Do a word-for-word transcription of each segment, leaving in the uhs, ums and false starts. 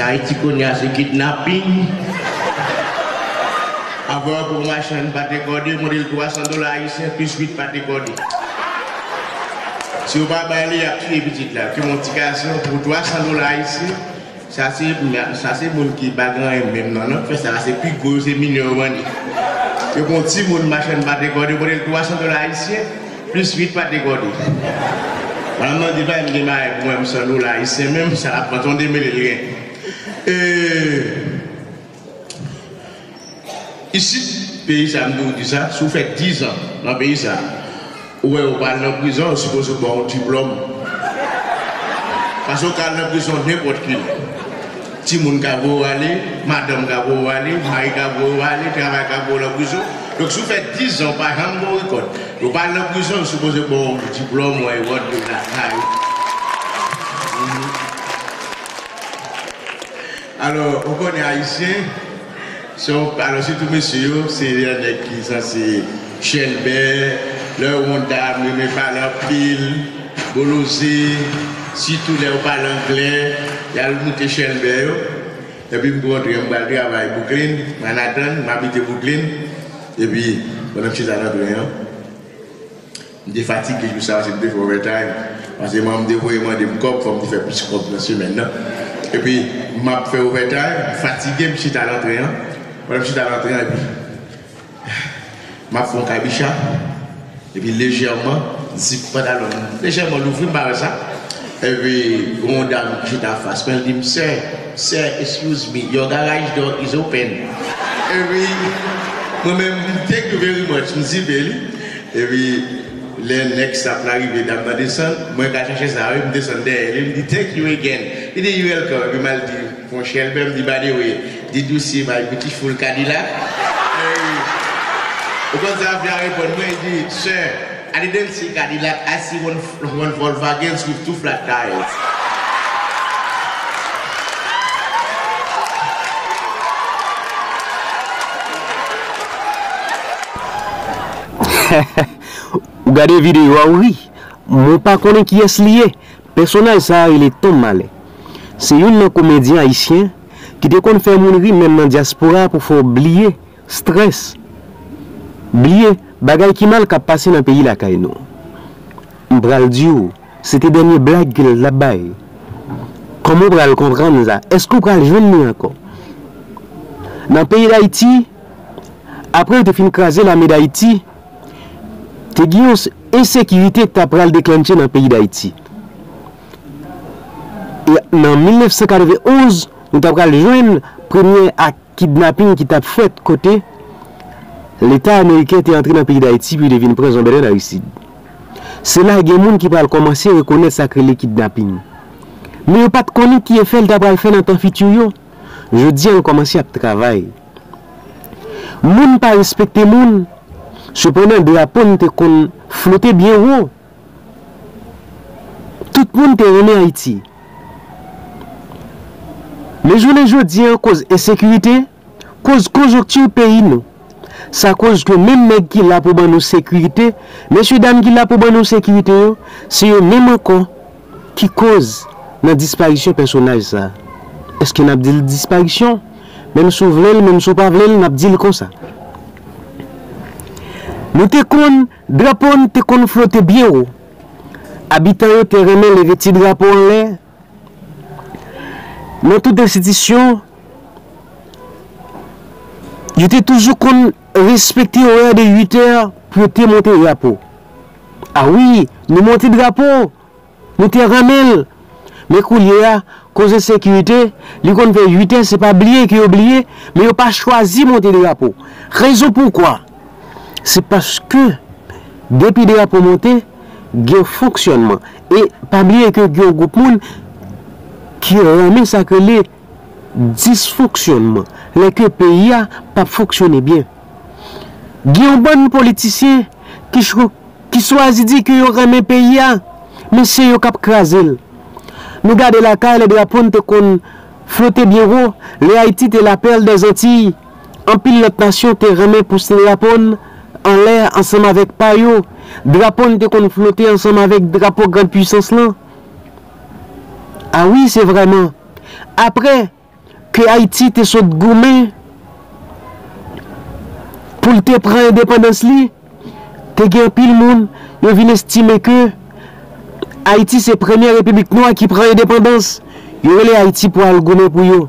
Ayiti kounye a se kidnaping. Avè pou machann pate kòde, mande l twa san dola ayisyen plis uit pate kòde. Si yo pa bay li, y ap tiye pitit la. Ke mon ti gason pou twa san dola ayisyen, sa se, sa se moun ki pa gen anyen menm nan, nan fè sa, se pi gwo yo, se minè yo mande. Yo pran yon timoun machann pate kòde, yo mande l twa san dola ayisyen, plis uit pate kòde. Madanm nan di, "Pa m gen bagay pou mwen, m san dola ayisyen menm, sa ap pran yon demele l gen." E, isit, peyi sa, m di w di sa, si w fè diz an nan peyi sa, ou wè ou pa al nan prizon, yo sipoze ba w yon diplòm. Paske w ka al nan prizon nenpòt kilè. Timoun ka voye w ale, madanm ka voye w ale, mari ka voye w ale, travay ka voye w nan prizon. Donk, si w fè diz an, w pa janm gen yon rekòt. Yo pa al nan prizon, yo sipoze ba w yon diplòm, yon reward de la kay. Alò, ou konnen ayisyen, se yon, alò, sitou mesye yo, se yon nèg ki sanse chèlbè, lè yo wè yon dam, yo renmen pale anpil, boloze, sitou lè yo pale anglè, y al moute chèlbè yo. Epi m pran tren, m pral travay Brooklyn, Manhattan, m abite Brooklyn. Epi, pandan m chita nan tren an, m te fatige jou sa, paske m te fè overtime. Paske manman m te voye mande m kòb, fò m te fè plis kòb nan semèn nan. Epi, m ap fè overtime, m fatige, m chita nan tren an. Pandan m chita nan tren an, epi m ap fè yon kabicha. Epi lejèman, zip pantalon m lejèman louvri, m pa wè sa. Epi, gon dam ki chita anfas mwen, li di m, "Sir, sir, excuse me, your garage door is open." Epi, mwen menm, m, "Thank you very much," m zipe li. Epi, lè next stop la rive, dam nan desann, mwen ka chache sa, wi, m desann dèyè li, m di, "Thank you again." Li di, "You welcome." Epi, m al di, Fon chèlbè, m di, "By the way, did you see my beautiful Cadillac?" Ou konn sa fi a reponn mwen, li di, "Sir, I didn't see Cadillac, I see one, one Volkswagen with two flat tires." Ou gade videyo a, ou ri. Mwen pa konnen kiyès li ye. Pèsonaj sa a rele Ton Malè. Se youn nan komedyen ayisyen ki te konn fè moun ri menm nan dyaspora pou fè w bliye strès, bliye bagay ki mal k ap pase nan peyi lakay nou. M pral di w, se te dènye blag ke l t ap bay. Kòman w pral konprann sa? Èske w pral jwenn li ankò? Nan peyi Dayiti, apre yo te fin kraze lame Dayiti, te gen yon ensekirite k ta pral deklannche nan peyi Dayiti. E nan mil nèf san katreven onz, nou ta pral jwenn premye ak kidnaping ki t ap fèt kote Leta ameriken te antre nan peyi Dayiti pou yo te vin pran Zanbèlè Arisid. Se la gen moun ki pral kòmanse rekonèt sa k rele kidnaping. Men yo pa t konnen ki efè l ta pral fè nan tan fiti yo. Jodi a, l kòmanse ap travay. Moun pa respekte moun. Sepandan, drapo n te konn flote byen wo. Tout moun te renmen Ayiti. Men jounen jodi a, koz ensekirite, koz konjonkti peyi nou, sa koz ke menm nèg ki la pou ban nou sekirite, mesye dam ki la pou ban nou sekirite yo, se yo menm ankò ki koz nan disparisyon pèsonaj sa a. Èske n ap di l disparisyon? Menm si w vle l, menm si w pa vle l, n ap di l konsa. Nou te konn, drapo n te konn flote byen wo. Abitan yo te renmen leve ti drapo anlè. Nan tout enstitisyon, yo te toujou konn respekte orè de uit è pou yo te monte drapo. A wi, nou monte drapo, nou te renmen l. Men koulye a, koz ensekirite, li konn fè uit è, se pa bliye ke yo bliye, men yo pa chwazi monte drapo. Rezon poukwa? Se paske depi drapo monte, gen fonksyònman. E pa bliye ke gen yon gwoup moun ki renmen sa k rele disfonksyònman. Lè ke peyi a p ap fonksyone byen. Gen yon bann politisyen ki chwa-, ki chwazi di ke yo renmen peyi a, men se yo k ap kraze l. Nou gade lakay, lè drapo n te konn flote byen wo, lè Ayiti te la perle des Antilles, anpil lòt nasyon te renmen pouse drapo n anlè ansanm avèk pa yo. Drapo n te konn flote ansanm avèk drapo grann pwisans lan. A wi, se vrèman. Apre, ke Ayiti te sot goumen pou l te pran endepandans li, te gen anpil moun, yo vin estime ke Ayiti se premyè repiblik nwa ki pran endepandans. Yo rele Ayiti pou al goumen pou yo.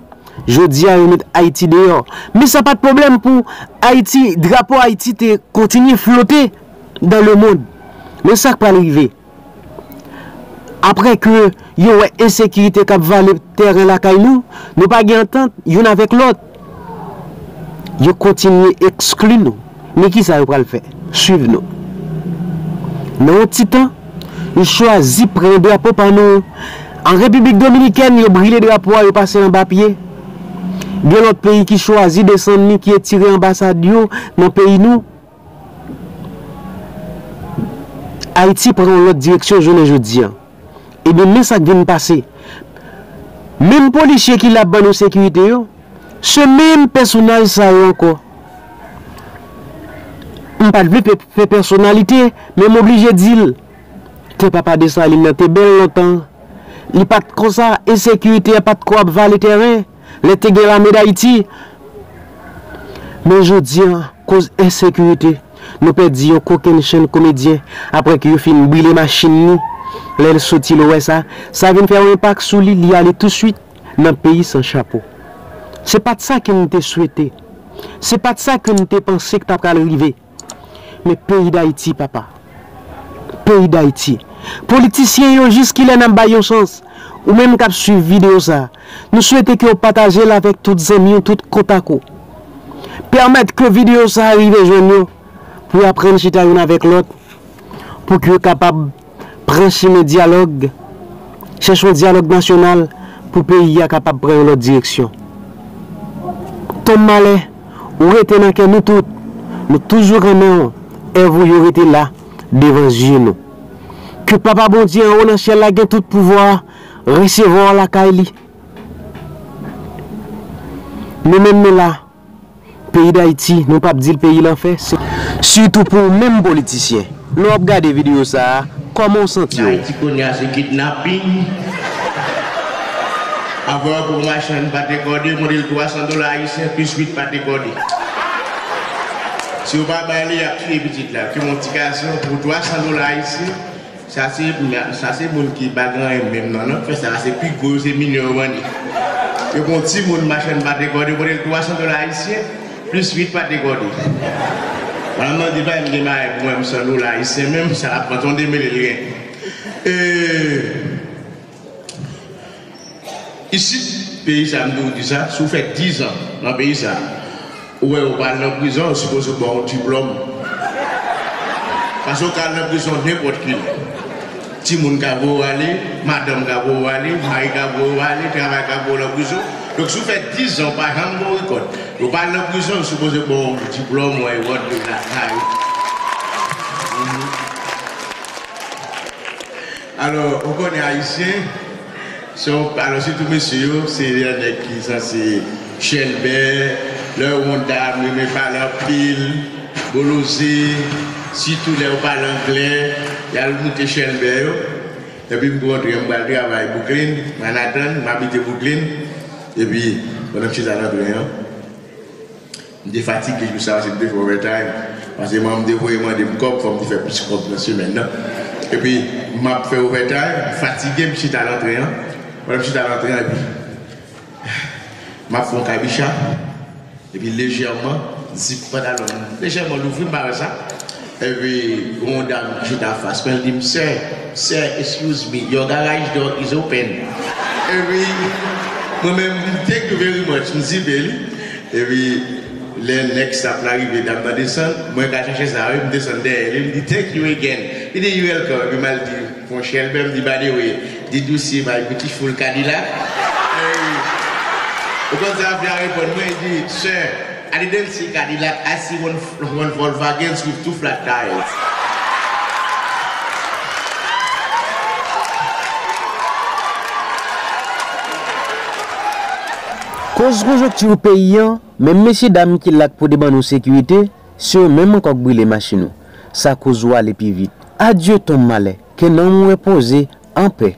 Jodi a, yo met Ayiti deyò. Men sa pa t pwoblèm pou Ayiti, drapo Ayiti te kontinye flote dans le monde. Men sa k pral rive. Apre ke yo wè ensekirite k ap vale tèren lakay nou, nou pa gen antant youn avèk lòt. Yo kontinye ekskli nou. Men kisa yo pral fè? Swiv nou. Nan yon ti tan, yo chwazi pran drapo pa nou. An Repiblik Dominikèn, yo brile drapo a, yo pase anba pye. Gen lòt peyi ki chwazi desann li, ki etire anbasad yo nan peyi nou. Ayiti pran yon lòt direksyon jounen jodi a. Ebyen, men sa k vin pase. Menm polisye ki la ap ban nou sekirite yo, se menm pèsonaj sa yo ankò. M pa t vle fè, fè pèsonalite, men m oblije di l. Tè papa Desalin nan te bèl lontan. Li pa t konsa, ensekirite a pa t ko ap vale tèren. Lè te gen Lame Dayiti. Men jodi a, koz ensekirite, nou pèdi yon kokennchenn komedyen apre ke yo fin brile machin li. Lè l soti lowès a, sa vin fè yon enpak sou li, li ale touswit nan peyi san chapo. Se pa t sa ke n te swete. Se pa t sa ke n te panse k ta pral rive. Men peyi Dayiti, papa. Peyi Dayiti. Politisyen yo, jiskilè n ap bay yon chans? Ou menm k ap swiv videyo sa, nou swete ke w pataje l avèk tout zanmi w, tout kontak ou. Pèmèt ke videyo sa a rive jwenn yo, pou y aprann chita youn avèk lòt, pou ke yo kapab pran chimen dyalòg, chèche yon dyalòg nasyonal pou peyi a kapab pran yon lòt direksyon. Tonm Malè, ou rete nan kè nou tout. Nou toujou renmen w. Èv ou yo rete la, devan zye nou. Ke Papa Bondye anwo nan syèl la gen tout pouvwa, resevwa w lakay li. Nou menm nou la. Peyi Dayiti, nou p ap di l peyi lanfè, se sitou pou ou menm politisyen. Lè w ap gade videyo sa a, kòman w santi w? Ayiti kounye a se kidnaping. Avè w pou machann pate kòde, mande l twa san dola ayisyen plis uit pate kòde. Si w pa ba li, y ap tiye pitit la. Ke yon ti gason pou twa san dola ayisyen, Sa se, sa se moun ki pa gen anyen menm nan, non, fè sa, se pi gwo yo, se milyon yo mande. Yo pran timoun machann pate kòde, yo pote l twa san dola ayisyen, plis uit pate kòde. Mwen mande pa m gen bagay pou mwen, m san dola ayisyen menm, sa ap pran yon de mil l gen. E, Isit, peyi sa, m toujou di sa, si w fè dizan nan peyi sa, ou wè ou pa al nan prizon, yo sipoze ba w yon diplòm. Paske w ka al nan prizon nenpòt kilè. Timoun ka voye w ale, madanm ka voye w ale, mari ka voye w ale, travay ka voye w nan prizon. Donk, si w fè dizan, w pa janm gen yon rekòt, yo pa al nan prizon, yo sipoze ba w yon diplòm, yon reward de lakay. Mhm. Alò, ou konnen ayisyen, se yon, alò, sitou mesye yo, se yon nèg ki sanse chèlbè, lè yo wè yon dam, yo renmen pale anpil, boloze, sitou lè yo pale anglè, y al moute chèlbè yo. Epi m kontre, m pral travay Brooklyn, Manhattan, m abite Brooklyn. Epi, pandan m chita nan tren an, M te fatige jou sa a, paske m te fè overtime. Paske manman m te voye mande m kòb, fò m te fè plis kòb nan semèn nan. Epi, m ap fè overtime, m fatige, m chita nan tren an. Pandan m chita nan tren an, epi, m ap fè yon kabicha. Epi, lejèman, zip pantalon m lejèman louvri, m pa wè sa. Epi, gon yon dam ki chita anfas mwen, li di m, "Sir, sir, excuse me, your garage door is open." Epi, mwen menm, "Thank you very much," m zipe li. Epi, lè next stop la rive, dam nan desann, mwen ka chèche sa, wi, m desann dèyè li, m di, "Thank you again." Li di, "You welcome." Epi, m al di, fè yon chèlbè, m di, "By the way, did you see my beautiful Cadillac?" Epi, ou konn sa fi a reponn mwen, li di, "Sir, I didn't see Cadillac, I see one, one Volkswagen with two flat tires." Koz konjonkti peyi an, menm mesye dam ki la k pou te ban nou sekirite, se yo menm ankò k brile machin nou. Sa koz ou ale pi vit. Adye Tonm Malè, ke nanm ou repoze an pè.